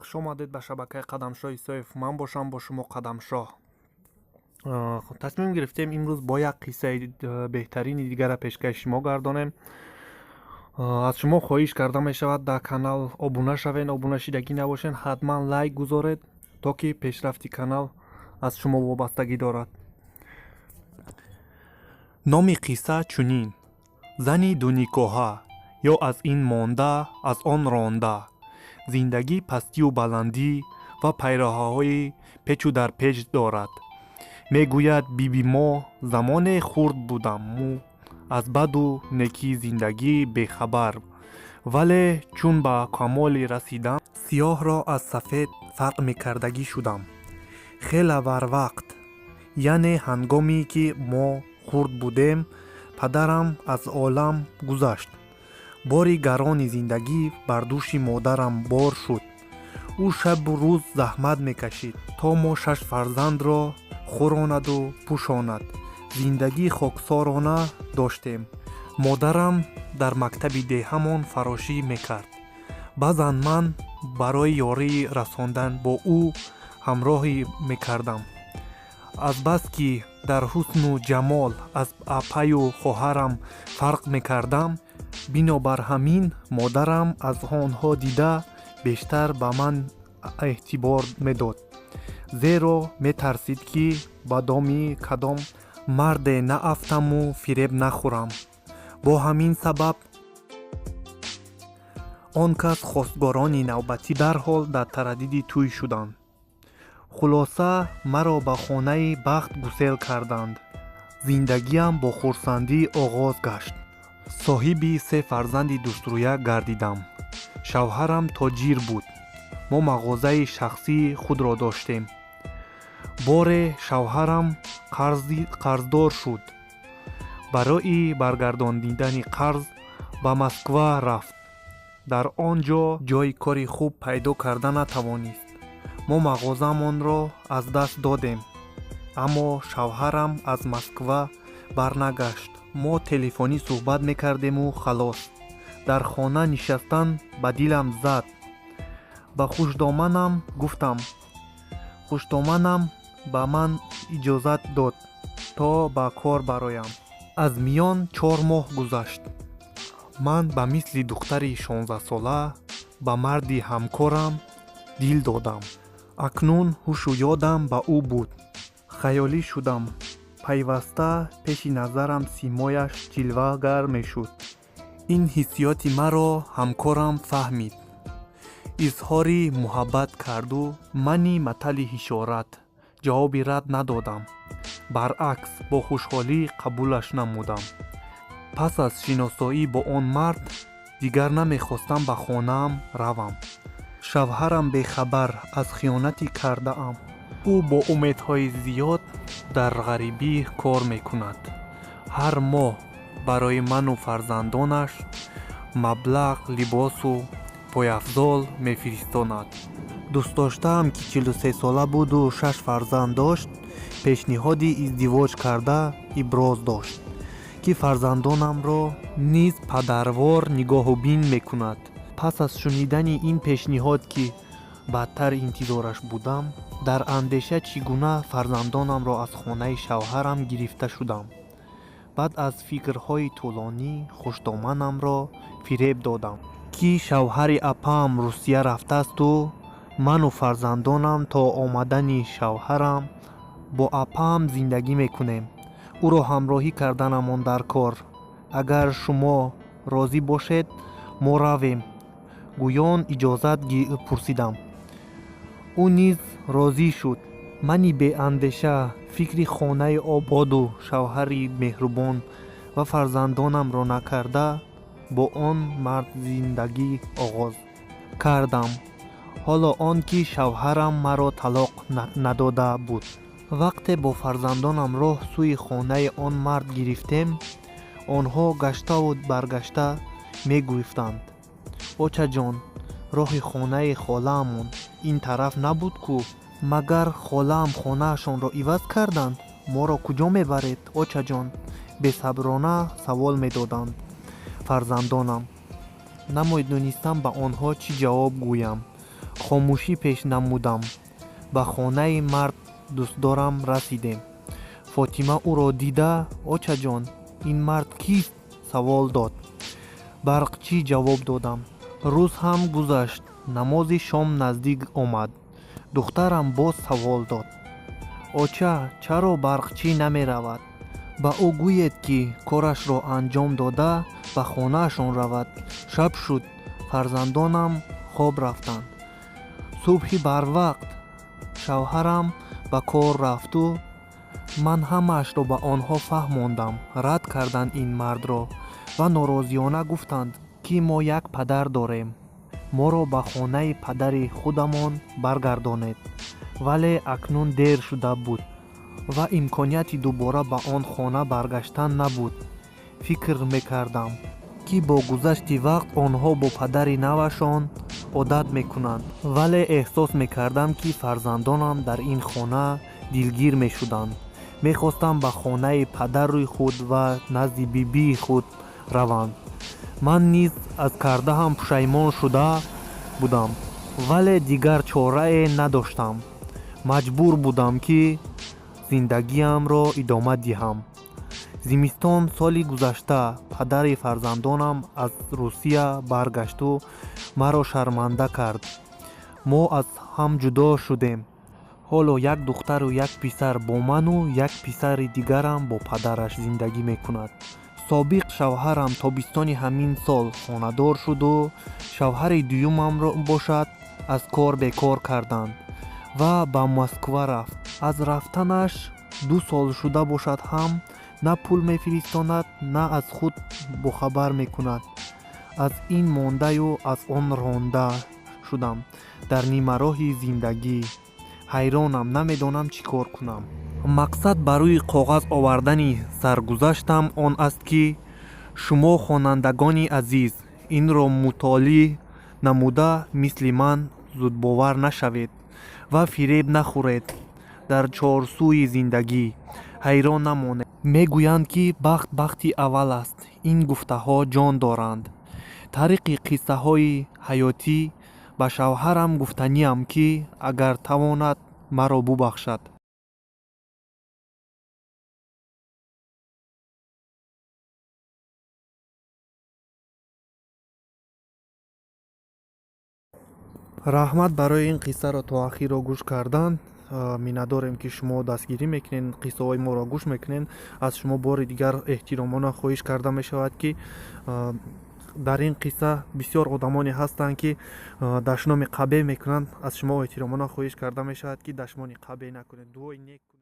Хуш омадед ба шабакаи Қадамшоҳ Исоев. Ман бошам бо шумо Қадамшоҳ. Тасмим гирифтем, имрӯз бо як қиссаи беҳтарини дигара пешкаши шумо гардонем. Аз шумо хоҳиш карда мешавад, дар канал обуна шавед, обуна шидагӣ набошед, ҳатман лайк гузоред, то ки пешрафти канал аз шумо вобастагӣ дорад. Номи қисса чунин: «Зани дуникоҳа ё аз ин монда, аз он ронда». Зиндагӣ пастию баландӣ ва пайроҳаҳои печу дар печ дорад, мегӯяд биби мо. Замоне хурд будаму аз баду некии зиндагӣ бехабар, вале чун ба камолӣ расидам, сиёҳро аз сафед фарқ мекардагӣ шудам. Хела барвақт, яъне ҳангоме ки мо хурд будем, падарам аз олам гузашт. Бори гарони зиндагӣ бар дӯши модарам бор шуд. Ӯ шабу рӯз заҳмат мекашид, то мо шаш фарзандро хӯронаду пӯшонад. Зиндагии хоксорона доштем. Модарам дар мактаби деҳамон фарошӣ мекард. Баъзан ман барои ёрӣ расондан бо ӯ ҳамроҳӣ мекардам. Азбаски дар ҳусну ҷамол аз апаю хоҳарам фарқ мекардам, бинобар ҳамин модарам аз онҳо дида бештар ба ман эътибор медод, зеро метарсид, ки ба доми кадом марде наафтаму фиреб нахӯрам. Бо ҳамин сабаб он кас хостгорони навбатӣ дарҳол дар тараддиди тӯй шуданд. Хулоса, маро ба хонаи бахт гусел карданд. Зиндагиам бо хурсандӣ оғоз гашт. Соҳиби се фарзанди дӯстрӯя гардидам. Шавҳарам тоҷир буд. Мо мағозаи шахсии худро доштем. Боре шавҳарам қарздор шуд. Барои баргардонидани қарз ба Москва рафт. Дар он ҷо ҷойи кори хуб пайдо карда натавонист. Мо мағозаамонро аз даст додем, аммо шавҳарам аз Москва барнагашт. Мо телефонӣ суҳбат мекардему халос. Дар хона нишастан ба дилам зад. Ба хушдоманам гуфтам. Хушдоманам ба ман иҷозат дод, то ба кор бароям. Аз миён 4 моҳ гузашт. Ман ба мисли духтари 16-сола ба марди ҳамкорам дил додам. Акнун ҳушу ёдам ба ӯ буд. Хаёлӣ шудам. Пайваста пеши назарам симояш ҷилвагар мешуд. Ин ҳиссиёти маро ҳамкорам фаҳмид, изҳори муҳаббат карду мани матали ҳишорат ҷавоби рад надодам, баръакс, бо хушҳолӣ қабулаш намудам. Пас аз шиносоӣ бо он мард дигар намехостам ба хонаам равам. Шавҳарам бехабар аз хиёнати кардаам. Ӯ бо умедҳои зиёд дар ғарибӣ кор мекунад. Ҳар моҳ барои ману фарзандонаш маблағ, либосу пойафзол мефиристонад. Дӯстдоштаам, ки 43-сола буду шаш фарзанд дошт, пешниҳоди издивоҷ карда иброз дошт, ки фарзандонамро низ падарвор нигоҳубин мекунад. Пас аз шунидани ин пешниҳод, ки бадтар интизораш будам, дар андеша чӣ гуна фарзандонамро аз хонаи шавҳарам гирифта шудам. Баъд аз фикрҳои тӯлонӣ хушдоманамро фиреб додам, ки шавҳари апаам Русия рафтаасту ману фарзандонам то омадани шавҳарам бо апаам зиндагӣ мекунем. Ӯро ҳамроҳӣ карданамон дар кор. Агар шумо розӣ бошед, мо равем, гӯён иҷозат пурсидам. Ӯ низ розӣ шуд. Мани беандеша фикри хонаи ободу шавҳари меҳрубон ва фарзандонамро накарда, бо он мард зиндагӣ оғоз кардам, ҳоло он ки шавҳарам маро талоқ надода буд. Вақте бо фарзандонам роҳ сӯи хонаи он мард гирифтем, онҳо гаштаву баргашта мегуфтанд: «Очаҷон, роҳи хонаи холаамон ин тараф набуд ку? Магар холаам хонаашонро иваз карданд? Моро куҷо мебаред, очаҷон?» Бесаброна савол медоданд фарзандонам. Намедонистам, ба онҳо чӣ ҷавоб гӯям. Хомӯшӣ пеш намудам. Ба хонаи мард дӯстдорам расидем. Фотима ӯро дида: «Очаҷон, ин мард кист?» савол дод. Барқчӣ, ҷавоб додам. Рӯз ҳам гузашт, намози шом наздик омад. Духтарам боз савол дод: «Оча, чаро барқчӣ намеравад? Ба ӯ гӯед, ки корашро анҷом дода, ба хонаашон равад». Шаб шуд, фарзандонам хоб рафтанд. Субҳи барвақт шавҳарам ба кор рафту ман ҳамаашро ба онҳо фаҳмондам. Рад карданд ин мардро ва норозиёна гуфтанд, ки мо як падар дорем, моро ба хонаи падари худамон баргардонед. Вале акнун дер шуда буд ва имконияти дубора ба он хона баргаштан набуд. Фикр мекардам, ки бо гузашти вақт онҳо бо падари навашон одат мекунанд, вале эҳсос мекардам, ки фарзандонам дар ин хона дилгир мешуданд. Мехостам ба хонаи падари худ ва назди бибии худ раванд. Ман низ аз кардаам пушаймон шуда будам, вале дигар чорае надоштам. Маҷбур будам, ки зиндагиамро идома диҳам. Зимистон соли гузашта падари фарзандонам аз Русия баргашту маро шарманда кард. Мо аз ҳам ҷудо шудем. Ҳоло як духтару як писар бо ману як писари дигарам бо падараш зиндагӣ мекунад. Собиқ шавҳарам тобистони ҳамин сол хонадор шуду шавҳари дуюмамро бошад, аз кор бекор карданд ва ба Москва рафт. Аз рафтанаш 2 сол шуда бошад ҳам, на пул мефиристонад, на аз худ бохабар мекунад. Аз ин мондаю аз он ронда шудам. Дар нимароҳи зиндагӣ ҳайронам, намедонам чӣ кор кунам. Мақсад ба рӯи коғаз овардани саргузаштам он аст, ки шумо, хонандагони азиз, инро мутолиъ намуда, мисли ман зудбовар нашавед ва фиреб нахӯред. Дар чорсӯи зиндагӣ ҳайрон намонед. Мегӯянд, ки бахт бахти аввал аст. Ин гуфтаҳо ҷон доранд. Тариқи қиссаҳои ҳаётӣ ба шавҳарам гуфтаниам, ки агар тавонад, маро бубахшад. Раҳмат барои ин қиссаро то ахирро гӯш кардан. Миннатдорем, ки шумо дастгирӣ мекунед, қиссаҳои моро гӯш мекунед. Аз шумо бори дигар эҳтиромона хоҳиш карда мешавад, ки дар ин қисса бисёр одамоне ҳастанд, ки дашноми қабеҳ мекунанд. Аз шумо эҳтиромона хоҳиш карда мешавад, ки дашноми қабеҳ накунед, дуои нек кунед.